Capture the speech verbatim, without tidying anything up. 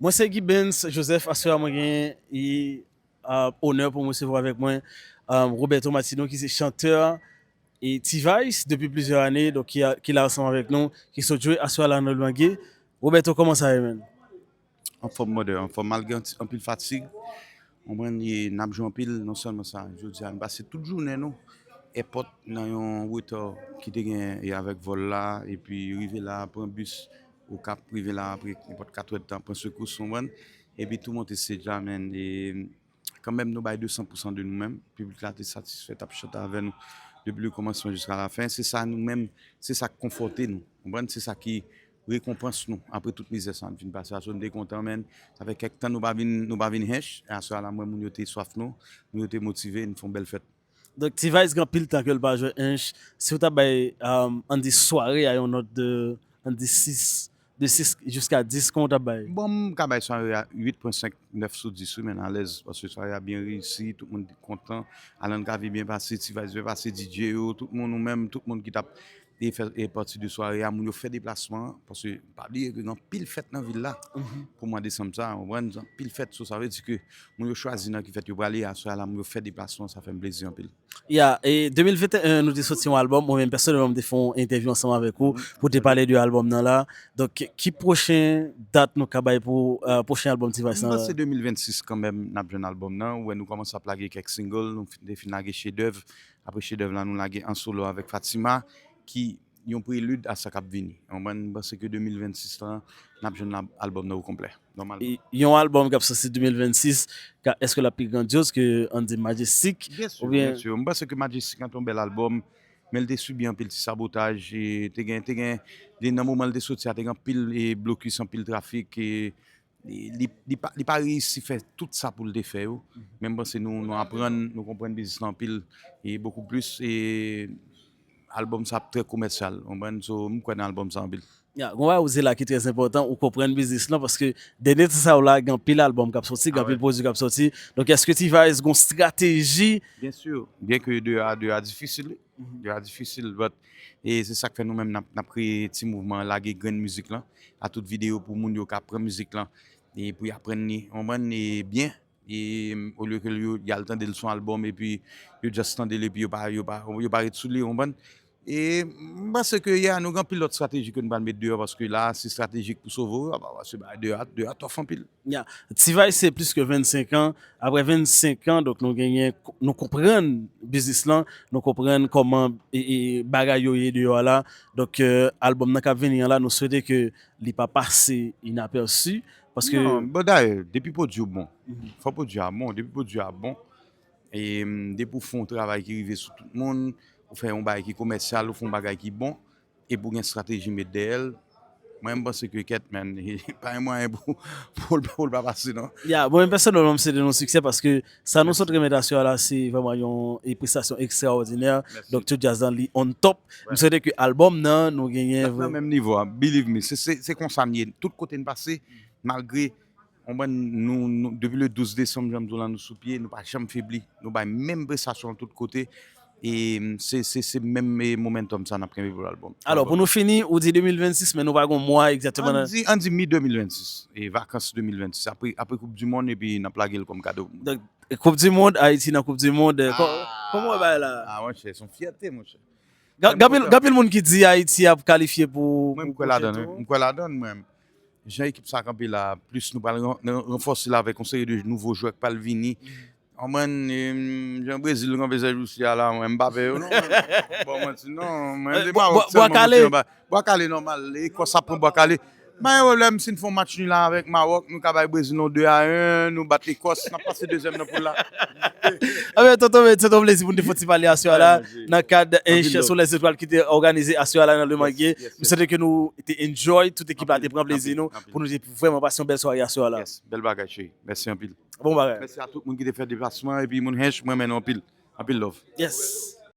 Mwen se Guy Bens Joseph, aswè a mwen gen e, a, onè pou mwen resevwa avèk mwen a, Roberto Martino ki se chantè e T-Vice depi plizyè ane, donk ki, a- ki la ansanm avèk nou, ki sot jwe aswè a la nan Lwangye. Roberto, kòman sa ye, menn? Anfòm, brother, anfòm malgre anti- anpil fatig. Konprann, e n ap jwe anpil, non sèlman sa, jodi a nou pase tout jounen nou èpòt nan yon reta ki te gen e avèk vòl la, epi rive la, pran bis Okap, rive la apre nenpòt katrè tan, pran sekous, konprann, epi tou monte stage la, menn, e kanmenm nou bay de san pousan de nou menm, piblik la te satisfè, t ap chante avè nou depi le kòmansman jiska la fen, se sa nou menm, se sa k konfòte nou, konprann, se sa ki rekonpans nou apre tout mizè sa nou fin pase a. So, nou te kontan, menn. Sa fè kèk tan nou pa vin nou pa vin hench. E aswè a la, m wè moun yo te swaf nou, moun yo te motive, nou fè yon bèl fèt. Donk, T-Vice gen anpil tan ke l pa jwe hench. Si w ta bay, um, ann di sware a yon nòt de, ann di sis, de sis jiska dis, kòman w ta bay? Bon, m ka bay sware a uit pwen senk nèf sou dis, wi, menn, alèz, paske sware a byen reyisi, tout moun kontan, Alan Cavé byen pase, T-Vice byen pase, D J yo, tout moun, ou menm, tout moun ki t ap e fè e pati de sware a, moun yo fè deplasman an, paske pa bliye ke gen anpil fèt nan vil la pou mwa desanm sa, ou konprann, anpil fèt, so sa vle di ke moun yo chwazi nan ki fèt yo prale, aswè a la, moun yo fè deplasman, sa fè m plezi anpil. Ya, e de mil venteyen, nou te soti yon albòm, mwen menm pèsonèlman, m te fè yon entèvyou ansanm avèk ou pou te pale de albòm nan la. Donk, ki pwochen dat nou ka bay pou e, pwochen albòm T-Vice M nan? panse de mil vennsis kanmenm, n ap jwenn albòm nan. Ou wè, nou kòmanse ap lage kèk single, nou fin- te fin lage Chedèv. Apre Chedèv la, nou lage An Solo avèk Fatima, ki yon prelid a sa k ap vini. Ou konprann? M panse ke de mil vennsis la, n ap jwenn al- albòm nan okonplè, nòmalman. E yon albòm k ap soti de mil vennsis, ka, èske l ap pi grandyoz ke, ann di, Majestic? Byen si, Oubyen byen si. M panse ke Majestic lan te yon bèl albòm, men l te sibi anpil ti sabotaj. E te gen, te gen, li, nan moman l te soti a, te gen anpil e, blokis, anpil trafik. E, li, li, li pa, li pa reyisi fè tout sa pou l te fè yo. Men m panse nou, nou aprann, nou konprann biznis la anpil e bokou plis. E albòm sa ap trè komèsyal, ou konprann? So, m kwè nan albòm sa anpil. Ya, gon bagay ou di la ki trè enpòtan, ou konprann biznis lan, paske dènye tan sa yo la, gen anpil albòm k ap soti, gen anpil pwodui k ap soti. Donk, èske T-Vice gon estrateji? Byen si, byen ke de a, de a difisil, wi. De a difisil, but e se sa k fè nou menm n ap, n ap kreye ti mouvman, lage grenn mizik lan, a tout videyo pou moun yo ka pran mizik lan, e pou y aprann li, ou konprann, e byen. E olye ke yo, y al tande l sou albòm, epi yo just tande l, epi yo pa, yo pa, yo pa ret sou li, ou konprann? E m panse ke, ya, nou gen anpil lòt estrateji ke nou pral met deyò, paske la, se estratejik pou sove w, paske ba, de a, de a tough anpil. Ya, T-Vice se plis ke vennsenk an. Apre vennsenk an, donk nou genyen, nou konprann biznis lan, nou konprann kòman e, e, bagay yo ye deyò a la. Donk, e, albòm nan k ap vini an la, nou swete ke li pa pase inapèsi, paske Non, bon, dayè, depi pwodui w bon, fò pwodui a bon, depi pwodui a bon, e, m, depi w fè yon travay ki rive sou tout moun, ou fè yon bagay ki komèsyal, ou fè yon bagay ki bon, epi w gen estrateji met dèyè l, mwen, m panse ke kèt, man, pa gen mwayen pou, pou, l- pou l pa pase, non. Ya, mwen menm pèsonèlman, m swete nou siksè, paske sa nou sot remèt aswè a la, se vrèman yon e, prestasyon ekstraòdinè. Donk, tout djaz lan, li on top. M swete ke albòm nan, nou genyen Nan menm nivo a, believe me, se, se, se konsa n ye. Tout kote n pase, malgre, konprann, nou, nou, depi le douz desanm, jan m di w la, nou sou pye, nou pa janm febli. Nou bay menm prestasyon tout kote. E se, se, se menm e, momentum sa n ap kenbe pou albòm. Alò, pou nou fini, ou di de mil vennsis, men nou pa gon mwa egzakteman. Ann di, ann di mi de mil vennsis, e vakans de mil vennsis, apre, apre Koup di Mond, epi n ap lage l kòm kado pou moun. Donk, Koup di Mond, Ayiti nan Koup di Mond, e, kò- kòman w wè bagay la? Ah, monchè, se yon fyète, monchè. Gen anpil, gen anpil moun ki di Ayiti ap kalifye pou. Mwen, m kwè ladan l, wi. M kwè ladan l, mwen. Jan ekip sa kanpe la, plis nou pral ran- ran- ranfòse l avèk yon seri de nouvo jwè k pral vini. Konprann, e, jan Brezil kanpe sèjousi a la, mwen, Mbappé yo, non, mwen, bon, mwen, non, mwen, se Mawòk sèlman nou te anba. Bwa kale nòmal, Ekòs ap pran bwa kale. Pa gen pwoblèm, si n fè yon match nil la avèk Mawòk, nou ka bay Brezil yon de a en, nou bat Ekòs, n ap pase dezyèm nan poul la. Ebyen, tonton, men se te yon plezi pou nou te fè yon ti pale aswè a la, nan kad Ench sou Lèzetwal ki te òganize aswè a la nan Lèmange. M swete ke nou te enjoy, tout ekip la te pran plezi nou, pou nou te vrèman pase yon bèl sware aswè a la. Bèl bagay, cheri. Mèsi anpil. Bon bagay. Mèsi a tout moun ki te fè deplasman, epi moun Ench, mwen renmen nou anpil. Anpil love. Yes.